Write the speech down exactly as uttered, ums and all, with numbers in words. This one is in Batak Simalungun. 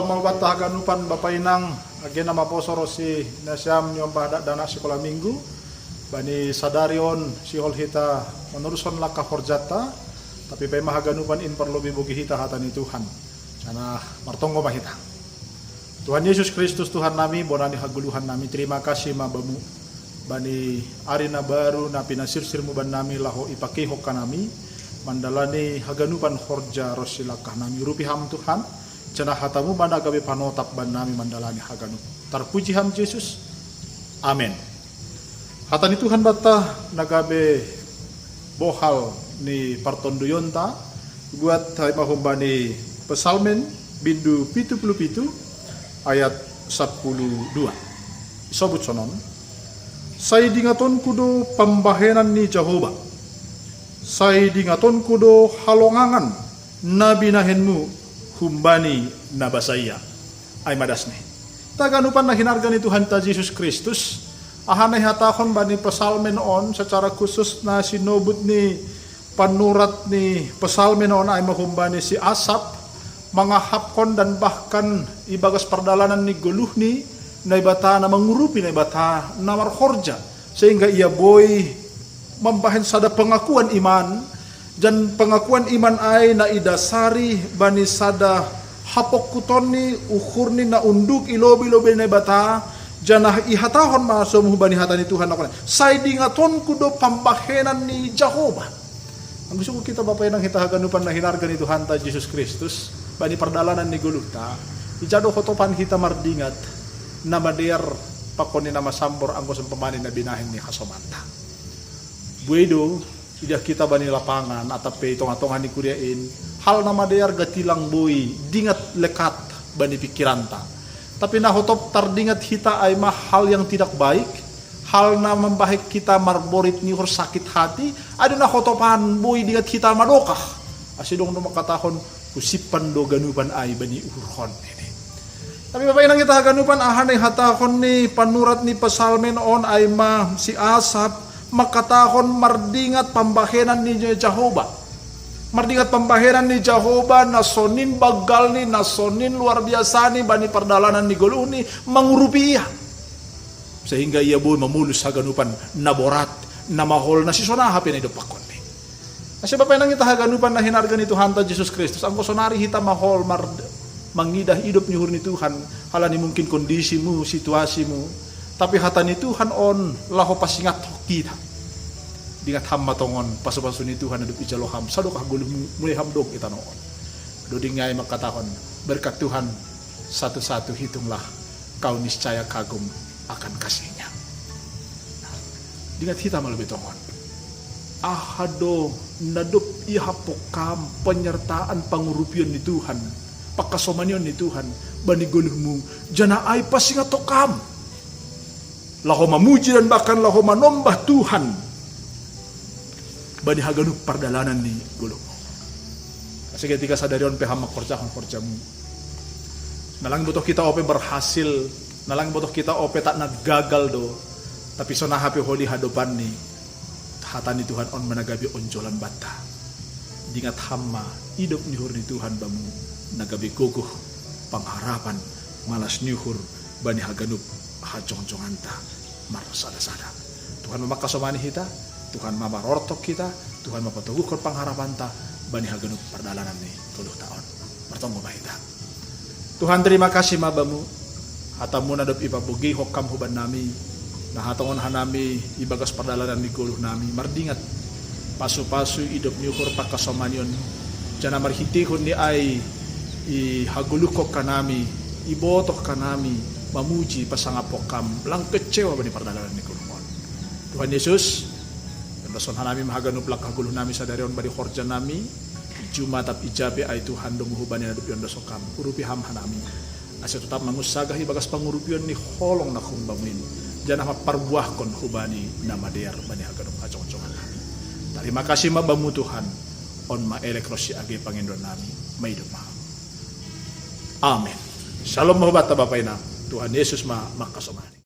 Mabatta haganupan bapa inang, agena maposoro si nasiam niombah dakdanak sikola minggu, bani sadari on sihol hita manuruson langkah horjanta, tapi paima haganupan in parlobi bogi hita hata ni Tuhan. Janah martonggo ma hita. Tuhan Yesus Kristus Tuhan nami, bona ni hagoluhan nami, terima kasih ma Bamu. Bani ari na baru na pinasirsirmu bannami laho ipakeihon hanami, mandalani haganupan horja ronsi langkah nami. Urupi Ham Tuhan, janah hatamu ma na gabe panotap bannami mandalani haganup. Tarpuji Ham Jesus. Amen. Hata ni Tuhan banta na gabe bohal ni partonduyonta, buat ai ma humbani Psalmen bindu pitu puluh pitu ayat sapuluh dua. Isobut sonon. Sai dingatonku do pambahenan ni Jahowa. Sai dingatonku do halongangan na binahenmu humbani na basaia. Ai ma dasni. Haganupan na hinarga ni Tuhanta Jesus Kristus, aha na ihatahon bani Psalmen on secara khusus na sinobut ni panurat ni Psalmen on ai ma humbani si Asap, mangahapkon dan bahkan ibagas pardalanan ni goluhni Naibata na mangurupi Naibata na marhorja, sehingga ia boi mambahen sada pengakuan iman, dan pengakuan iman ai na idasari bani sada hapongkutonni, uhurni na unduk i lobi-lobi Naibata, janah ihatahon ma somuh bani hata ni Tuhan na, sai dingatonku do pambahenan ni Jahowa. Anggo sungkuh hita bapa inang hita haganupan na hinarga ni Tuhanta Jesus Kristus, bani pardalanan ni goluhta, ija do hotopan hita mardingat na madear pakon ni na masambor anggo sompamani na binahen ni hasomanta. Buei do, idah hita bani lapangan atap pe i tongah-tongah ni kuria in, hal na madear gatilang boi dingat lekat bani pikiranta. Tapi na hotop tardingat hita ai ma hal yang tidak baik, hal na mambahen hita marborit ni uhur sakit hati, ai do na hotopan boi dingat hita madokah. Ase dong do mangkatahon, husimpan do ganupan ai bani uhurhon. Tapi bapa inang hita haganupan, aha na ihatahon ni panurat ni Psalmen on ai ma si Asap, mangkatahon mardingat pambahenan ni Jahowa. Mardingat pambahenan ni Jahowa na sonin banggalni, na sonin luar biasani bani pardalanan ni goluhni mangurupi ia. Sehingga ia boi mamolus haganupan na borat, na mahol, na sisonaha pe na idompakkonni. Ase bapa inang hita haganupan na hinarga ni Tuhanta Jesus Kristus, anggo sonari hita mahol mar-, mangidah idop ni uhur ni Tuhan, halani mungkin kondisimu, situasimu, tapi hata ni Tuhan on laho pasingathon hita. Dingat ham ma tongon pasu-pasu ni Tuhan na dob ijalo ham, sadokah goluhmu, mulai ham dong i tanoh on. Doding ai mangkatahon, berkat Tuhan satu-satu, hitunglah, kau niscaya kagum akan kasihnya. Nah, dingat hita ma lobei tongon. Aha do na dob ihaphon ham penyertaan pangurupion ni Tuhan, pangkasomanion ni Tuhan bani goluhmu, janah ai pasingathon ham laho mamuji dan bahkan laho manombah Tuhan bani haganup pardalanan ni goluhmu. Ase ketika sadari on pe ham mangkorjahon horjamu, na lang botoh hita ope berhasil, na lang botoh hita ope tak na gagal do, tapi sonaha pe holi hadopanni, hata ni Tuhan on ma na gabe onjolan banta. Dingat ham ma idop ni uhur ni Tuhan bamu na gabe gogoh, pangharapan, malas ni uhur bani haganup hajongjonganta marsada-sada. Tuhan ma mangkasomani hita, Tuhan ma marortok hita, Tuhan ma patoguhkon pangharapanta bani haganup pardalanan ni goluhta on. Martonggo ma hita. Tuhan, terima kasih ma Bamu, hatamu na dob ipabogeihon ham hubannami, na hatongon hanami ibagas pardalanan ni goluhnami, mardingat pasu-pasu, idop ni uhur, pangkasomanion, janah marhiteihon ni ai ihagoluhkon hanami, ibotoh hanami mamuji, pasangaphon ham, lang kecewa bani pardalanan ni goluh on. Tuhan Yesus, ondoskon hanami ma haganup langkah goluhnami sadari on bani horjanami, juma atap ija pe ai Tuhan domu hubani na dob iondoskon ham, urupi ham hanami, ase totap mangunsagah ibagas pangurupion ni holong na humbamu in, janah mamparbuahkon hubani na madear bani haganup hajongjongan nami. Tarima kasih ma Bamu Tuhan, on ma elek ronsi age pangindoan nami, maido ma. Amen. Shalom ma hubanta bapa inang, Tuhan Yesus ma mangkasomani.